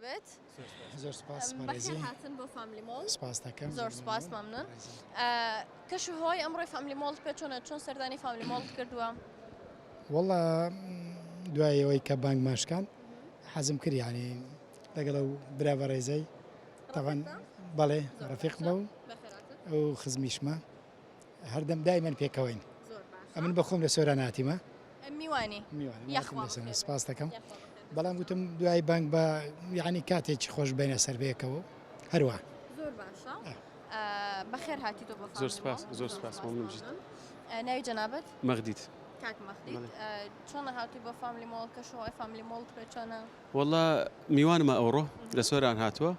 بێت. زۆر سپاس بەڕێزی. بەخێر هاتن بۆ فاملی مۆڵ. سپاس دەکەم. زۆر سپاس مەمنون. کەش و هەوای ئەمڕۆی فاملی مۆڵت پێ چۆنە؟ چۆن سەردانی فاملی مۆڵت کردووە؟ وەڵا دوای ئەوەی کە بانگمان شکاند حەزم کرد یانی لەگەڵ ئەو برا بەڕێزەی تەبعەن بەڵێ ڕەفیقمە و ئەو خزمیشمە هەردەم دایمەن پێکەوەین ئەمن بەخۆم لە سۆران هاتیمە میوانی میوانی سپاس دەکەم بەڵام گوتم دوای بانگ بە یعنی کاتێکی خۆش بینە سەر بەیەکەوە هەروە زۆر باشە بەخێر هاتی تۆ زۆر سپاس زۆر سپاس ناوی جەنابەت مەغدیت کاک مەغدیت چۆن هاتووی بۆ فاملی مۆڵ کەشەوەی فاملی مۆڵ پێ چۆنە وەڵا میوانمە ئەوڕۆ لە سۆران هاتووە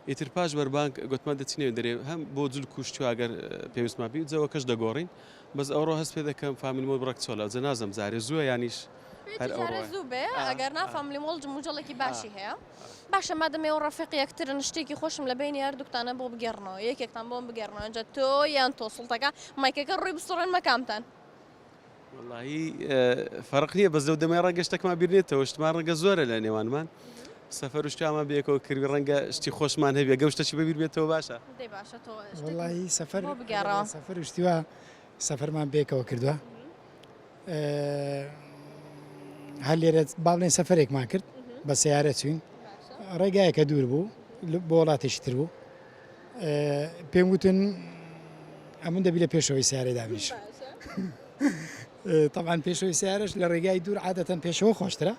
ئیتر پاش بەربانگ گوتمان دەچینە دەرێ هەم بۆ جل کوشتوە ئەگەر پێویستمان بی جەوەکەش دەگۆڕین بەس ئەوڕۆ هەست پێ دەکەم فاملی مۆڵ بڕەک چۆلە جە نازم جارێ زووە یانیش هەر ئەوڕۆ زوو بێ ئەگەر نا فاملی مۆڵ جموجۆڵێکی باشی هەیە باشە مادەم ئێوە ڕەفیقی یەکترن شتێکی خۆشم لە بەینی هەردووکتانە بۆ بگێڕنەوە یەکێکتان بۆم بگێڕنەوە ئینجا تۆ یان تۆ سوڵتەکە مایکەکە ڕووی بسوڕێن مەکامتان. وەڵاهی فەرق نییە بەس لەو دەمای ڕەنگە شتێکمان بیر نێتەوە شتمان ڕەنگە زۆرە لە نێوانمان سەفەر و شتیامان بەیەکەوە کردوی ڕەنگە شتی خۆشمان هەبێ گەو شتەکی بەبیر بێتەوە باشە دەی باشە تۆ وەڵاهی سەفەر بۆ بگێڕەوە. سەفەر و شتی وا سەفەرمان بەیەکەوە کردووە هەر لێرە با بڵێن سەفەرێکمان کرد بە سەیارە چوین ڕێگایەکە دوور بوو بۆ وڵاتێکی تر بوو پێم وتن ئەمن دەبی لە پێشەوەی سیارە دابنیشم طبعا پێشەوەی سیارەش لە ڕێگای دوور عادەتەن پێشەوە خۆشترە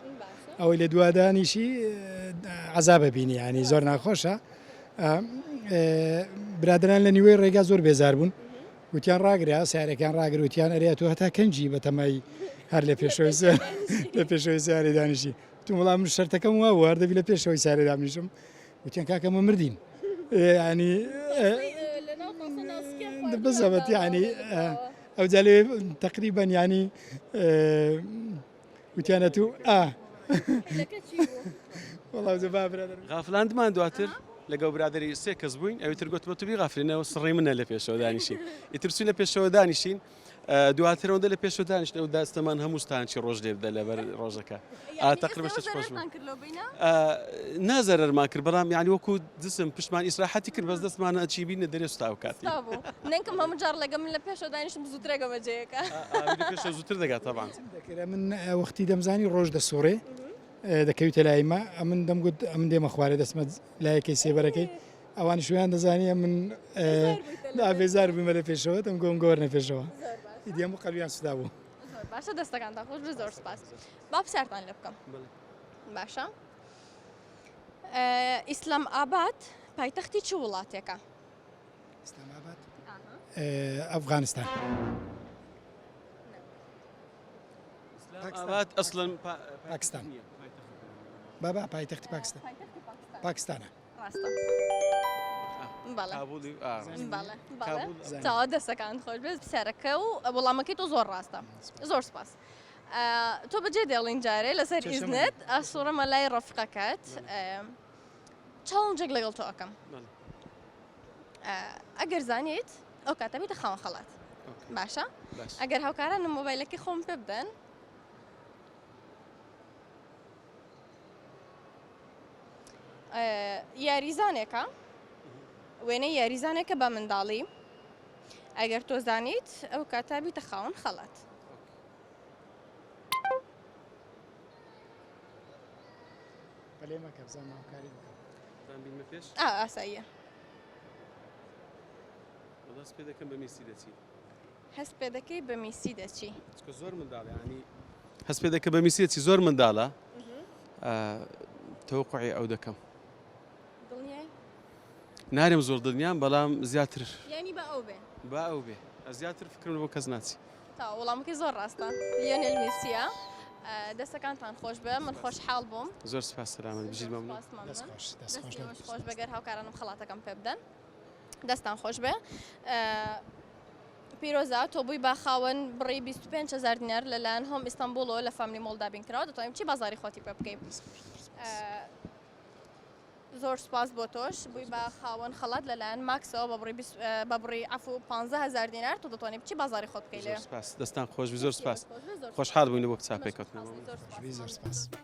ئەوەی لە دووادانیشی عذابە بینی ینی زۆر ناخۆشە برادران لە نیوەی ڕێگا زۆر بێزار بوون وتیان ڕاگرە سیارەکان ڕاگر وتیان ئەرێ تۆ هەتا کەنجی بەتەمای هەر لە پێشەوەی لە پێشەوەی سیارە دانیشی وتم وەڵا من شەرتەکەم وا بوو هەر دەبی لە پێشەوەی سیارە دابنیشم وتیان کاکە مە مردین ینی بزەبەت ینی ئەو جا لەوێ تقریبا ینی وتیانە تو ئا وەڵا با برادەر غافلاندمان دواتر لەگەڵ برادری سێ کەس بووین ئەوی تر گوتمە تو بیغافلێنەوە سڕی منە لە پێشەوە دانیشین ئیتر چوین لە پێشەوە دانیشین دواتر ئەوەندە لە پێشەوە دانیشتن ئەو داستەمان هەموو ستانچی ڕۆژ لێ بدە لەبەر ڕۆژەکە تقریبا شتێکی خۆش بوو. نا زەرەرمان کرد بەڵام یعنی وەکو جسم پشتمان ئیسراحەتی کرد بەس دەستمان ئەچی بینە دەرێ سوتا ئەو کاتی نەنکم هەموو جار لەگە من لە پێشەوە دانیشتم زووترەگەمە جێیەکە پێشەوە زووتر دەگات تەبان دەکرا من وەختی دەمزانی ڕۆژ دەسوڕێ دەکەویتە لای مە ئەمن دەمگوت ئەمن دێمە خوارێ دەچمە لایەکەی سێبەرەکەی ئەوانیش ویان دەزانی ئەمن بێزار بوومە لە پێشەوە دەم گۆم گۆرنە پێشەوە ئیدی هەموو قەلبیان سوتا بوو. زۆر باشە دەستەکانتان خۆش بێت زۆر سپاس با پرسیارتان لێ بکەم باشە ئیسلام ئاباد پایتەختی چ وڵاتێکە؟ ئیسلام ئاباد ئەفغانستان. ئاباد ئەسڵەن پاکستان بابا پایتەختی پاکستان پاکستانە ڕاستە تاوا دەستەکان خۆش بێت پرسیارەکە و وەڵامەکەی تۆ زۆر ڕاستە زۆر سپاس تۆ بەجێ دێڵین جارێ لەسەر ئیزنت ئاسوڕمە لای ڕەفقەکەت challenge ێک لەگەڵ تۆ ئەەکەم ئەگەر زانیت ئەو کاتە بیتە خاوەن خەڵات باشە ئەگەر هاوکارانم مۆبایلەکەی خۆم پێ بدەن یاریزانێکە وێنەی یاریزانێکە بە منداڵی ئەگەر تۆ زانیت ئەو کاتە بیتە خاوەن خەڵات. پەلێ مەکە بزانم هاوکاری بکەم. بزانم بینمە پێش؟ ئا ئاساییە. وەڵا هەست پێ دەکەم بە میسی دەچی. هەست پێ دەکەی بە میسی دەچی. چونکە زۆر منداڵە یانی هەست پێ دەکەم بە میسی دەچی زۆر منداڵە تەوەقعی ئەو دەکەم. دڵنیای؟ نارێم زۆر دڵنیام بەڵام زیاتر. یانی با ئەو بێ. با ئەو بێ زیاتر فکرم بۆ کەس ناچی. تەواو وەڵامەکەی زۆر ڕاستە لیۆنێل میسیە دەستەکانتان خۆش بێ من خۆشحاڵ بووم. زۆر سپاس سەلامەت بژیت مەمنون. سپاس مەمنون. دەست خۆش دەست خۆش دەستی ئێوەش خۆش بێ گەر هاوکارانم خەڵاتەکەم پێ بدەن دەستان خۆش بێ پیرۆزە تۆ بووی بە خاوەن بڕی 25 هزار دینار لەلایەن هۆم ئیستانبوڵەوە لە فاملی مۆڵ دابین کراوە دەتوانین چی بازاری خۆتی پێ بکەی زۆر سوپاس بۆ تۆش بووی بە خاوەن خەڵات لەلایەن ماکسەوە بە بڕی بە بڕی عەفو 15 هەزار دینار تۆ دەتوانی بچی بازاڕی خۆت بکەی لێ. زۆر سوپاس دەستان خۆش بی زۆر سوپاس خۆشحاڵ بووین بۆ چاپێکەوتنەوە. زۆر سوپاس.